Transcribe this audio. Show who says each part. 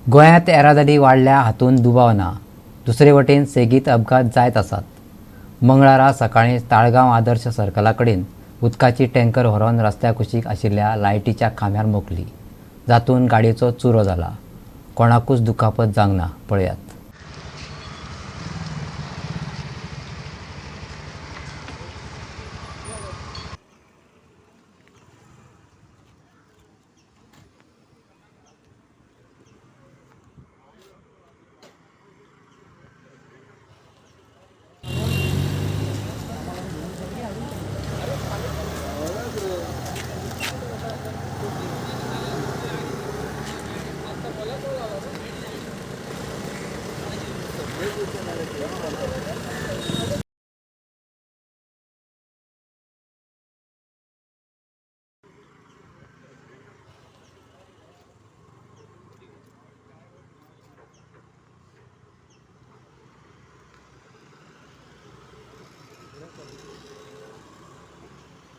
Speaker 1: गोंयांत येरादारी वाडल्या हातूंत दुबाव ना. दुसरे वटेन सेगीत अपघात जायत आसात. मंगळारा सकाळीं ताळगांव आदर्श सर्कला कडेन उदकाची टँकर व्हरून रस्त्या कुशीक आशिल्ल्या लायटीच्या खांब्यार मोखली. जातूंत गाडयेचो चुरो जाला. कोणाकूच दुखापत जावंक ना. पळयात.